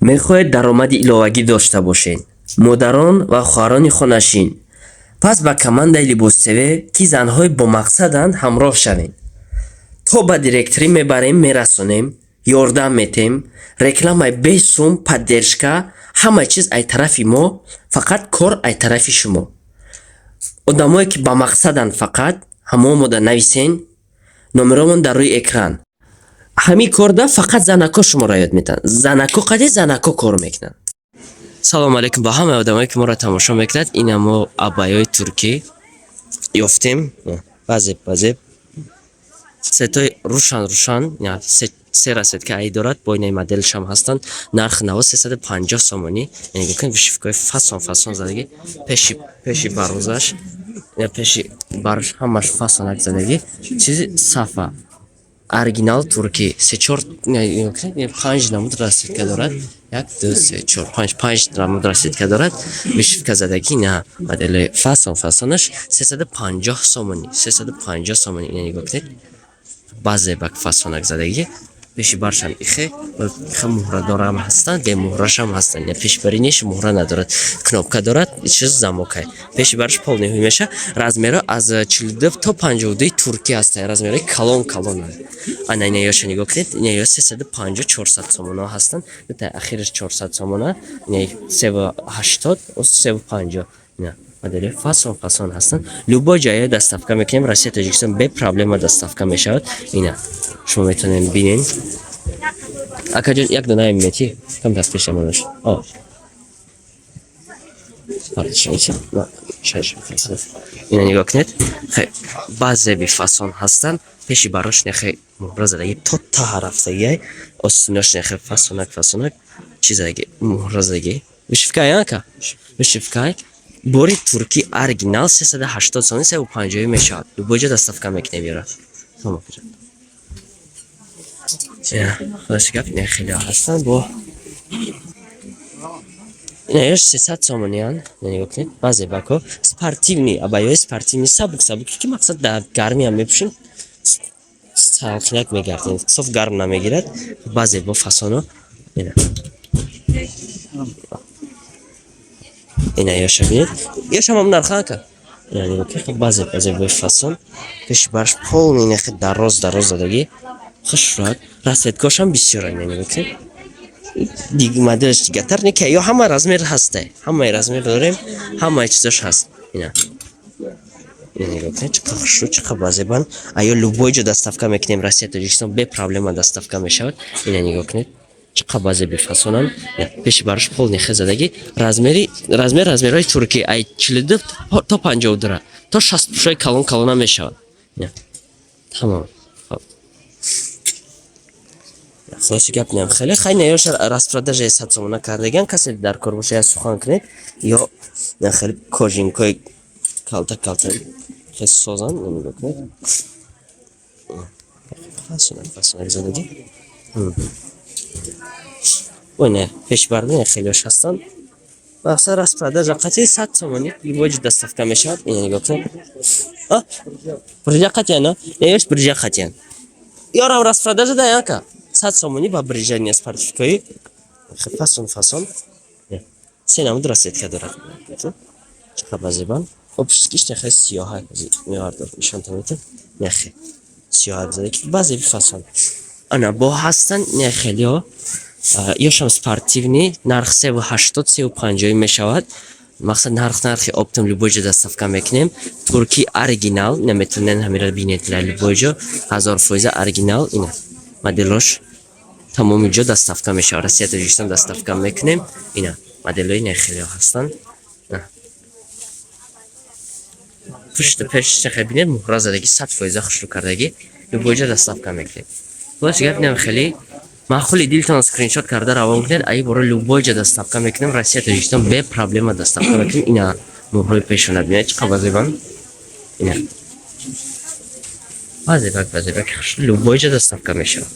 Мехоҳед даромади иловагӣ дошта бошед, модарон ва хоҳарони хонашин? Пас ба командаи Либос ТВ, ки занҳои бомақсаданд, ҳамроҳ шавед. То ба директорӣ мебарем, мерасонем, ёрдам метем, рекламаи бесум, поддержка, ҳама чиз ай тарафи мо, фақат кор ай тарафи шумо. Одамое, ки ба мақсаданд, фақат ҳамо мода нависен, номеромон дар рӯи экран. Ҳамин корда фақат занако шуморо ёд метаҳанд. Занако қади занако кор мекунанд. Салому алейкум ба ҳамаи одамое, ки моро тамошо мекунад. Ина мо абайои туркӣ ёфтем. Баъзе баъзе цветои рӯшан рӯшан, се расцветка ай дорад, бо инаи моделшам ҳастанд. Нархи наво 350 сомонӣ. Яъне гӯкунед, вышивкаҳои фасон фасон задагӣ, пеши пеши барозаш, пеши барш ҳамаш фасонак задагӣ, чизи сафа, оригинал туркӣ. Се, чор, панҷ намуд расцветка дорад. Як, ду, се, чор, панҷ, панҷ намуд расцветка дорад, вышивка задагӣ. На модели фасон фасонаш 350 сомонӣ, 350 сомонӣ. Ина нигоҳ кунед, баъзе ба фасонак задагӣ, пеши баршам ихе ихе муҳрадорам ҳастанд, бемуҳрашам ҳастанд. Пешбари неш муҳра надорад, кнопка дорад, чиз замокай. Пеши барш полный ҳуй меша. Размеро аз 42 то 52 туркӣ ҳастанд, размерои калон калон. Ана ина ёша нигоҳ кунед, ина ё 350, 400 сомона ҳастанд. Дута ахираш 400 сомона, ина 380, 350. Ина модели фасон фасон ҳастанд. Любой ҷое доставка мекунем, Россия, Тоҷикистон, бе проблема доставка мешавад. Ина шумо метавонед бинед. Акаҷон, як дона мети кам даст пешамонаш. О, ина нигоҳ кунед, баъзе бифасон ҳастанд. Пеши барош нехе муҳра задаги, то таҳа рафтагиай. Остинош нехе фасонак фасонак чи задаги, муҳра задаги, вышивкай ака, вышивкай. Бори туркӣ оригинал 380 сомонӣ, 350 мешавад. Любой ҷо доставка мекунем ёра. Хулоси гап, ина хеле ҳастанд, бо ина ёш 300 сомониян. Нигоҳ кунед, баъзе бако спортивный, абайои спортивный, сабук сабук, ки мақсад дар гармиам мепӯшем, салқинак мегардем, соф гарм намегирад. Баъзе бо фасоно. Ина, ина ёша бинед, ёшам ҳам нарха, ака. Ина нигоҳ кунед, баъзе баъзе бои фасон, пеши барш полный нехи дароз дароз задагӣ, хушрӯяк. Расцветкошам бисёран. Нигоҳ кунед, моделаш дигартар не, ки ё ҳама размер ҳастай, ҳамаи размер дорем, ҳамаи чизош ҳаст. Ина, ина нигоҳ кунед, чӣ қадр хушрӯ, чӣ қадр базебан. А ё любой ҷо доставка мекунем, Россия, Тоҷикистон, бе проблема доставка мешавад. Ина нигоҳ кунед, чӣ қадр базе бефасонанд. Пеши бараш полный хе задагӣ. Размери размер, размерҳои туркӣ ай 42 то 52, то 60 пушои калон калона мешавад. Тамом. Хулоси гап, нем хеле хай наёша распродажаи 100 сомона кардагиан. Касе дар кор боша, я сухан кунед. Ё хеле кожинкои калта калта хе созанд. Нигоҳ кунед, фасонак фасонак задагӣ. Ой, не, пешбарда хелеош ҳастанд. Мақсад, распродажа қати 100 сомонӣ, любой ҷо доставка мешавад. Ина нигоҳ кунед, биржа қатиян, ёш биржа қатиян, ёрам распродажа да яка 100 сомонӣ ба биржа не спортивкаи фасон фасон. Се намуд расцветка дорад, чӣ қадр базебан. Опушкиш нехе сиёҳак меовард, нишонтон метам, нехе сиёҳак зада, ки баъзе фасон. Ана бо ҳастанд не хелиҳо, ёшам спортивный, нарх 380, 350 мешавад. Мақсад, нарх, нархи оптом, любой ҷо доставка мекунем. Турки оригинал наметавонед ҳамира бинед любой ҷо, 1000% оригинал. Ина моделош, тамоми ҷо доставка мешавад, Россия, Тоҷикистон доставка мекунем. Ина моделҳои не хелиҳо ҳастанд. Пушти пеш чахе бинед, муҳра задагӣ, 100% хушрӯ кардагӣ, любой ҷо доставка мекунем. Хулоси гап, инам хеле маъқули дилтон скриншот карда равон кунед. Аи бора любой ҷо доставка мекунем, Россия, Тоҷикистон, бе проблема доставка мекунем. Ина муҳрои пешона бинед, чӣ қадр базебан. Ина базебак, базебак, любой ҷо доставка мешавад.